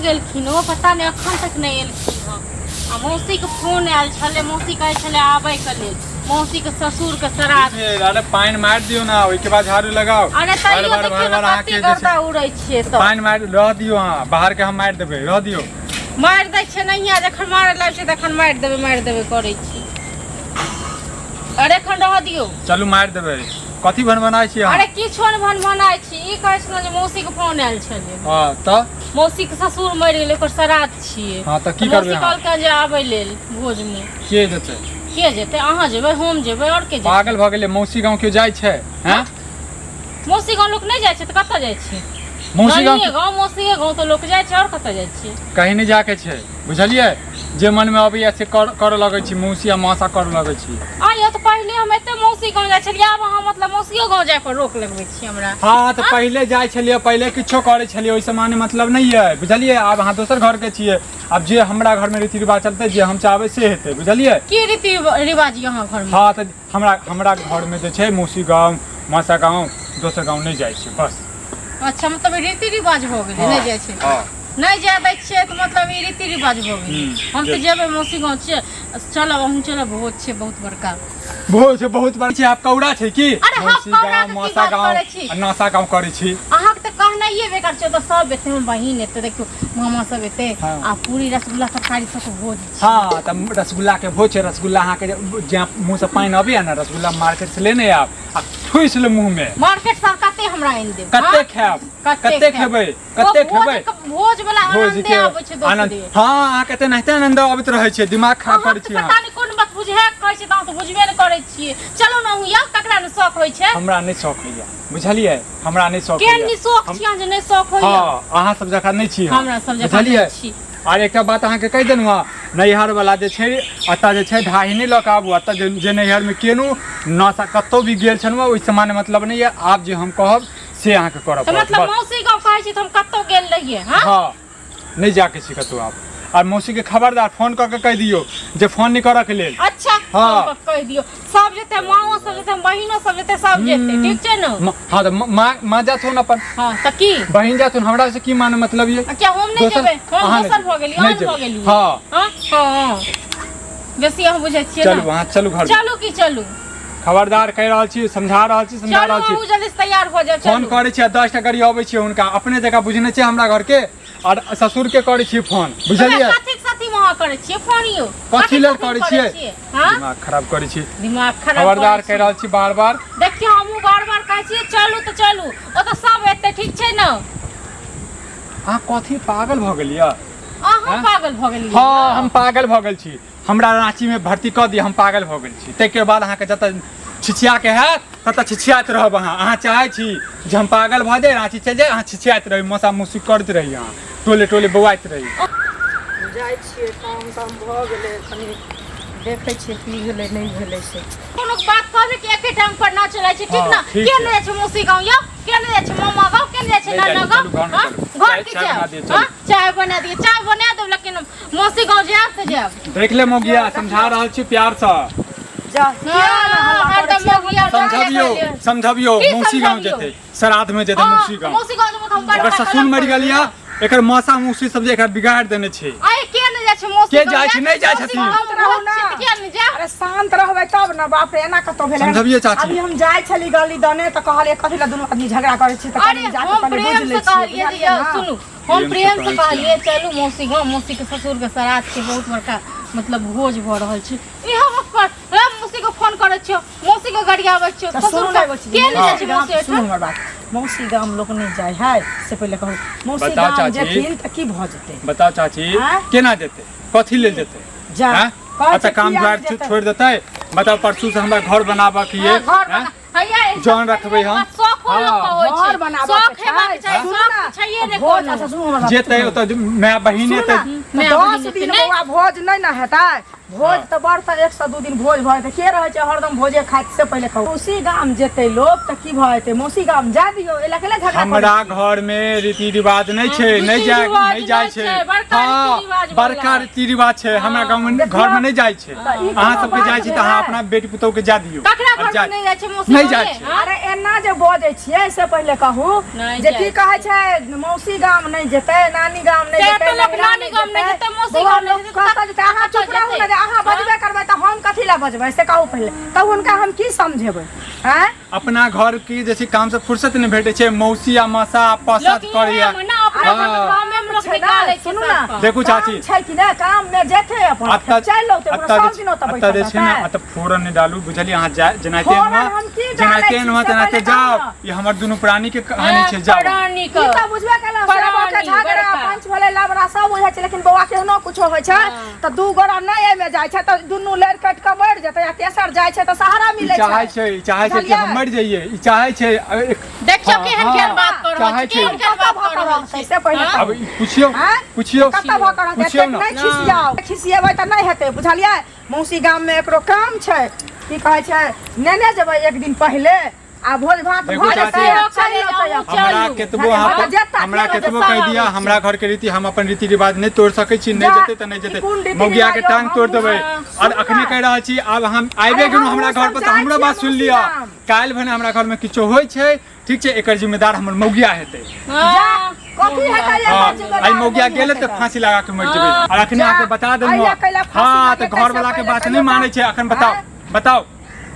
गेलखिन ओ पता नहि एखन तक नहि एलखिन हँ। आ मौसीके फोन आयल छलै, मौसी कहै छलै आबैके लेल, मौसीके ससुरके श्राद्ध। अरे पानि मारि दियौ ने, ओहिके बाद झाड़ू लगाउ। अरे बार तैयो बार देखियौ बार ने बार अहाँके कते जे छै गर्दा उड़ै छियै तऽ पानि मारि रह दियौ अहाँ, बाहरके हम मारि देबै, रह दियौ। मारि दै छियै नहिये, जखन मारै लागै छै तखन मारि देबै मारि देबै करै छी। अरे एखन रह दियौ। चलू मारि देबै। कथी भनभनाइ छी अहाँ? अरे किछो नहि भनभनाइ छी, ई कहै छलहुँ जे मौसीके फोन आयल छलै। हँ तऽ? मौसीके ससुर मरि गेलै, ओकर श्राद्ध छियै। हँ तऽ की मौसी करबै अहाँ? कहलकै जे आबै लेल भोजमे। के जेतै? के जेतै? अहाँ जेबै, हम जेबै, आओर के जेतै? पागल भऽ गेलै, मौसी गाँव केओ जाइ छै? हैं? मौसी गाँव लोक नहि जाइ छै तऽ कतऽ जाइ छै? मौसी गाँव नानिये गाँव, मौसीए गाँव तऽ लोक जाइ छै, आओर कतऽ जाइ छै? कहीं नहि जाके छै, बुझलियै? जे मनमे अबैया से करऽ लगै छी, मौसी आ मासा करऽ लगै छी। आ यौ तऽ पहिले हम एते मौसी गाँव जाइ छलियै, आब अहाँ मतलब मौसियो गाँव जाय पर रोक लगबै छी हमरा। हँ तऽ पहिले जाइ छलियै, पहिले किछो करै छलियै, ओहिसँ माने मतलब नहि यऽ, बुझलियै? आब अहाँ दोसर घरके छियै, आब जे हमरा घरमे रीति रिवाज चलतै, जे हम चाहबै से हेतै, बुझलियै? की रीति रिवाज यऽ अहाँ घरमे? हँ तऽ हमरा हमरा घरमे जे छै मौसी गाँव, मासा गाँव, दोसर गाँव नहि जाइ छै बस। अच्छा, मतलब ई रीति रिवाज भऽ गेलै, नहि जाइ छै। हँ। नहि जाय दै छियै तऽ मतलब ई रीति रिवाज भऽ गेलै। हम तऽ जेबै मौसी गाँव छियै, चलब अहूँ चलब, भोज छै बहुत बड़का। भोज छै बहुत बड़का छै, आब कौड़ा छै की? अरे हम मौसी कौड़ा गाँव, के की मौसा बात गाँव करै छी? आ नासा गाँव करै छी। अहाँके तऽ कहनाइए बेकार छै, ओतऽ सब एतै, हमर बहिन एतै, देखियौ मामा सब एतै। हँ। आ पूरी रसगुल्ला तरकारी सबके भोज छै। हँ तऽ रसगुल्ला के भोज छै, रसगुल्ला अहाँके जे मुँह से पानि अबैया ने, रसगुल्ला मार्केट से लेने आयब आ ठुसि ले मुँह में। मार्केट से कते हमरा आनि देब? कते हँ? खायब? कते कते खायब? खेबै? ओ कते भोज खेबै? भोज वाला भोज आनंदे के आबै छै आनंद। दोसरे। हँ, अहाँके तऽ एनाहिते आनंद अबैत रहै छै, दिमाग खराब अहाँ करै तऽ छी पता अहाँ। नहि कोन बात बुझाए के कहै छी, तऽ अहाँ तऽ बुझबे नहि करै छियै। चलू ने अहूँ यौ, ककरा ने शौक होइ छै? हमरा नहि शौक होइया, बुझलियै? हमरा नहि शौक केहन होइया। नि शौक छी अहाँ जे नहि शौक होइया? हँ, अहाँ सब जकाँ नहि छी हम। हमरा सब जकाँ बुझलियै? नहि छी। आर एकटा बात अहाँके कहि देलहुँ हँ, नैहर वाला जे छै एतऽ जे छै ढाही नहि लऽ कऽ आबू। एतऽ जे नैहरमे केलहुँ नशा, कतहु भी गेल छलहुँ ओहि सामान्य मतलब नहि यऽ। आब जे हम कहब से अहाँके करऽ तऽ पड़त मतलब बस। मौसी गाँव कहै छी तऽ हम कतहु गेल रहियै? हँ हँ, नहि जाके छै कतहु आब। आर मौसीके खबरदार फोन कऽ के कहि दियौ जे फोन नहि करऽके लेल। अच्छा। हँ। फोन कऽ कहि दियौ, सब जेतै, माँओ सब जेतै, बहिनो सब जेतै, सब जेतै, ठीक छै ने? हँ तऽ माँ माँ जाथुन अपन। हँ तऽ की बहिन जाथुन, हमरा से की माने मतलब ये? आ क्या हम नहि दोसर- जेबै? हम अहाँ नहि दोसर जेबै। भऽ गेलियै, नहि आन भऽ जेबै। गेलियै। हँ। हँ हँ, बेसी अहाँ बुझै छियै चलू ने। अहाँ चलू घर। चलू की चलू? खबरदार, कहि रहल छी, समझा रहल छी, समझा चलू रहल छी। अहूँ जल्दी से तैयार भऽ जाउ। फोन चलू। करै छी आ 10 टा गाड़ी अबै छै हुनका, अपने जकाँ बुझने छै हमरा घरके। आर ससुर के करै छियै फोन, बुझलियै? कथी साथी में अहाँ करै छियै फोन यौ? कथी लेल करै छियै? हां, दिमाग खराब करै छी। दिमाग खराब। खबरदार, कहि रहल छी बार बार। देखियौ, हमहूँ बार बार कहै छियै चलू तऽ चलू, ओतऽ सब एतै, ठीक छै ने? अहाँ कथी पागल भऽ गेलियै? अहाँ आँय? पागल भऽ गेलियै। हँ, हम पागल भऽ गेल छी। हमरा राँचीमे भर्ती कऽ दिअ, हम पागल भऽ गेल छी। ताहिके बाद अहाँके जतऽ छिछियाके हैत ततऽ छिछियाइत रहब अहाँ। अहाँ चाहै छी जे हम पागल भऽ जाइ, राँची चलि जाइ, अहाँ छिछियाइत रही, मौसा मौसी करैत रही, अहाँ टोले टोले बौआइत रही। जाइ छियै, काम ताम भऽ गेलै, कनि देखै छियै की भेलै नहि भेलै से। कोनो बात कहबै कि एके टाइम पर ना चलै छै, ठीक हँ, ना? ठीक के छै। नहि जाइ छै मौसी गाँव यौ? के नहि जाइ छै मामा गाँव? के नहि जाइ छै नहि जाइ नाना छै, चलू गाँव? घरमे हाँ? चलू। घर चाय- की चाय बना जायब? दिअ, चलू। हाँ? चाय बना दिअ, चाय बना देब, लेकिन मौसी गाँव जायब तऽ जायब। देख ले मौगिया, समझा रहल छी प्यारसँ। जा, किया ने हल्ला करै हरदम छियै? मौगिया समझबियौ, समझबियौ। की मौसी गाँव समझबियौ? जेतै, श्राद्ध में जेतै मौसी गाँव। मौसी गाँव जेबै तऽ हम ओकर बड़का ससुर कलम मरि गेल यऽ, एकर मौसा मौसी सब जे एकरा बिगाड़ि देने छै। आइ के नहि जाइ छै मौसी के गाँव? जाइ छै? नहि जाइ मौसी छथिन। गाँव रहू भोज ना। छै तऽ किया नहि जायब? अरे शांत रहबै तब ने, बाप रे, एना कतौ भेलै? समझबियै चाची। अभी हम जाइ छली गली दने तऽ कहलियै कथी लए दुनू आदमी झगड़ा करै छी, तऽ अरे कनि जाके हम कनि प्रेम बुझि से लै छियै, कहलियै जे बुझलियै यौ, ने? सुनू, हम प्रेम प्रेम से से कहै कहलियै चलू मौसी गाँव, मौसी के ससुर के श्राद्ध के बहुत बड़का मतलब भोज भऽ रहल छै। इएह पर हे मौसी के फोन करै छियौ, मौसी के गरियाबै छियौ। तऽ ससुर सुनू के ने एगो चीज, के नहि जाइ छै मौसी गाम मौसी सुनू ओहिठाम? हमर बात, मौसी गाम लोक नहि जाइ है से पहिले कहू। मौसी बताउ गाम चाची। जेथिन तऽ की भऽ जेतै? बताउ चाची। आँय? केना जेतै? कथी लेल जेतै? जा, आँय? कहै एतऽ छै काम किया द्वार नहि जेतै? छोड़ि देतै? बताउ, परसू से हमरा घर बनाबऽ के ये हाँ, घर आँय? बना हैया जौन रखबै हम। शौखो हाँ। लोक के होइ घर छै, बनाबऽ शौख के हेबाक छै। चाही। सुनू शौख ने, छैहे नहि भोज कोनो। अच्छा सुनू हमर बात, जेतै सुनू। ओतऽ माय बहिन सुनू एतै। ने, माय तऽ बहिन 10 एतै, दिन नहि? बौआ भोज नहि ने हेतै? भोज हाँ। तऽ बड़ तऽ 1 से 2 दिन भोज भऽ जेतै। के रहै छै हरदम भोजे खाइत से पहिले कहू। मौसी गाम जेतै लोक तऽ की भऽ जेतै? मौसी गाम जा दियौ, एहि लए केला झगड़ा करै हमरा छी? घर में रीति रिवाज नहि छै, हाँ, नहि जाय, रीति-रिवाज नहि जाइ नहि छै। छै, बड़का हाँ, रीति-रिवाज वाला। बड़का रीति रिवाज छै हमरा गाँव में, देखियौ, घर में नहि जाइ छै। तऽ ई अहाँ कोनो सबके बात जाइ छी तऽ अहाँ भेलै? अपना बेटी पुतोह के जा दियौ। ककरा आ घर में जा- नहि जाइ छै मौसी नहि गाँव जाइ रे? छै। हाँ? अरे एना जे बजै छियै से पहिले कहू नहि जे जाइ की कहै छै, मौसी गाम नहि जेतै, नानी गाम नहि से जेतै, तऽ गाम नहि जेतै, मौसी बौआ, गाम नहि लोक जेतै, कतऽ जेतै? अहाँ कतऽ चुप रहू ने जेतै? जे अहाँ बजबे करबै तऽ हम कथी लए बजबै से कहू पहिले तऽ हुनका हम की समझेबै आँय अपना घर के जे छै काम से फुर्सत नहि भेटै छै मौसी आ मौसा पसत लोक करैया इएह मे ना अपना हाँ। घर के कामे मे लोक छै ना, निकालै छै सुनू ना। सबके। देखू काम चाची। छै कि नहि काम मे जेतै अपन अतऽ चलि औतै ओकरा अतऽ सब दिन ओतऽ अतऽ बैठल जे छै ने रहतै। अतऽ फोरन नहि डालू बुझलियै अहाँ जा जेनाहिते फोरन एलहुँ हम की डालै जेनाहिते छी एलहुँ से तेनाहिते पहिले कहू जाउ ने। ई हमर दुनू प्राणी के कहानी छै जाउ प्राणी ई के तऽ बुझबे केलहुँ सेबो के प्राणी, झगड़ा बड़का। पंच भेलै लबड़ा सब बुझै छै लेकिन बौआ केहनो कुछो होइ छै तऽ दू गोरा नहि एहिमे जाइ छै तऽ दुनू लड़ि कटि कऽ मरि जेतै आ तेसर जाइ छै तऽ सहारा ई मिलै चाहै छै छै ई चाहै छै कि हम बुझलियै? मरि जइयै ई चाहै छै देखियौ हाँ, केहन हाँ, केहन बात कऽ रहल चाहै छी छै। केहन केहन कतऽ बात भऽ कऽ कऽ रहल रहतै छी से पहिले हाँ? अब ई पुछियौ आँय? पुछियौ कतऽ भऽ कऽ रहतै पुछियौ एतेक ने नहि खिसियाउ खिसियेबै तऽ नहि हेतै बुझलियै मौसी गाममे एकरो काम छै की कहै छै नेने जेबै एक दिन पहिले आ भोज भात देखू भऽ चाची। जेतै आ चलि औतै अपन। हमरा चलू। केतबो अहाँ हँ, जेता, हमरा केना केतबो जेता, कहि दिअ आबै छै। हमरा घर के रीति हम अपन रीति रिवाज नहि तोड़ सकै छी नहि जा, जेतै तऽ नहि ई जेतै कोन रीति मौगिया के रिवाज टांग यौ, तोड़ हम देबै हाँ, और सुनू अखने ना। कहि रहल छी आब हम आबे अरे गेलहुँ हमहूँ हमरा घर सब पर तऽ जाइ हमरो छियै बात सुनि मौसी लिअ गाम। काल्हि भने हमरा घर में किछो होइ छै ठीक छै एकर जिम्मेदार हमर मौगिया हेतै जा, कथी हेतै एकर हाँ, जिम्मेदार आइ मौगिया नहि गेलै हेतै तऽ फांसी लगा के मरि जेबै और अखने जा, अहाँके बता देलहुँ अइया कैला फांसी हाँ तऽ लगेतै घर से वाला के पहिले बात कहियौ नहि मानै तऽ। छै अखन बताउ आँय? बताउ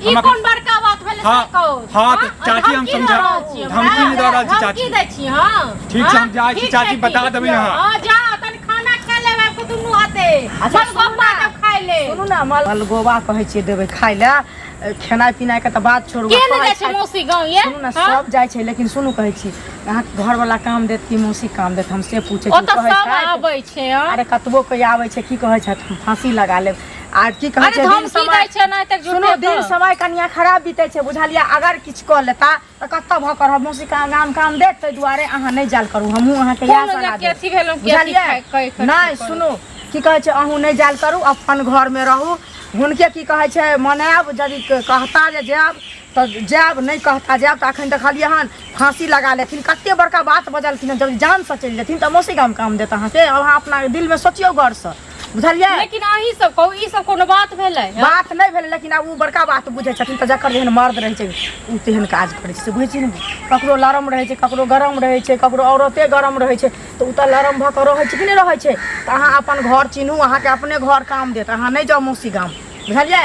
ई हम कोन बड़का बात भेलै हाँ, से कहू हाँ, तऽ चाची हम धमकी दऽ समझा- रहल छी हमरा? धमकी नहि दऽ रहल छी धमकी चाची। दै छी हाँ ठीक छै, हम जाइ छी, ठीक चाची, छै, बता ठीक। देबै अहाँ। हाँ जा तनी खाना खा लेब आबि कऽ दुनू हाथे अच्छा, मलगोबा सुनू ना। देब खाय ले सुनू ने मलगोबा कहै छियै देबै खाय लए खेनाइ पिनाइ के तऽ बात छोड़ू के नहि कहै जाइ छै छथि- मौसी गाँव ये सुनू ने हाँ? सब जाइ छै लेकिन सुनू कहै छी अहाँके घरवला काम देत कि मौसी काम देत हम से पूछै ओ छी तऽ कहै सब छथि आबै छै हाँ? अरे कतबो कोइ आबै छै की कहै छथि हम फांसी लगा लेब आ की कहै अरे छै दिन धमकी समय दै छै ने तक सुनू दिन समय कनिया खराब बीतै छै बुझलियै अगर किछु कऽ लेता तऽ कतऽ भऽ कऽ रहब मौसी काम गाम काम देत ताहि दुआरे अहाँ नहि जायल करू हमहूँ अहाँके इएह कोनो सलाह जाके देब अथी भेलहुँ कि अथी बुझलियै खाइ- खाइ- खाइ- नहि सुनू की कहै छै अहूँ नहि जायल करू अपन घरमे रहू हुनके की कहै छै मनायब यदि कहता जे जायब तऽ जायब नहि कहता जायब तऽ अखन देखलियै हन फांसी लगा लेथिन कते बड़का बात बजलखिन हन जब जानसँ चलि जेथिन तऽ मौसी गाम काम देत अहाँके अहाँ अपना दिलमे सोचियौ गौरसँ बुझलियै लेकिन अहीं सब कहू ई सब कोनो बात भेलै हँ? बात नहि भेलै लेकिन आब ओ बड़का बात बुझै छथिन तऽ जकर जेहन मर्द रहै छै ओ तेहन काज करै छै से बुझै छियै ने ककरो लरम रहै छै ककरो गरम रहै छै ककरो औरते गरम रहै छै तऽ ओ तऽ लरम भऽ कऽ रहै छै कि नहि रहै छै तऽ अहाँ अपन घर चिन्हू अहाँके अपने घर काम देत अहाँ नहि जाउ मौसी गाम बुझलियै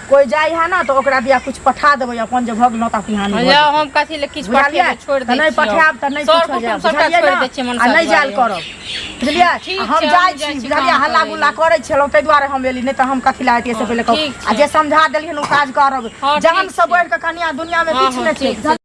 कोइ जाइ है ने तऽ ओकरा दिया कुछ पठा देबै अपन जे भऽ गेलहुँ तऽ अपने हानि भऽ जाउ हम कथी ले किछु बुझलियै पठेबै छोड़ि तऽ दै नहि छियै पठायब तऽ नहि सर किछो कुटुम जायब सबटा बुझलियै छोड़ि ने दै छियै आ मनसा नहि जायल दुआरे। करब बुझलियै ठीक आ हम छै, जाइ हम जाइ छी छी बुझलियै काम हल्ला करै गुल्ला लए। करै छलहुँ ताहि दुआरे हम एली नहि तऽ हम कथी लए अतियै से पहिले कहू ठीक आ छै। जे समझा देलियनि ओ काज करब हँ, ठीक जानसँ छै। बढ़ि कऽ कनिया दुनियामे हँ, किछु हँ, नहि छै ठीक छै।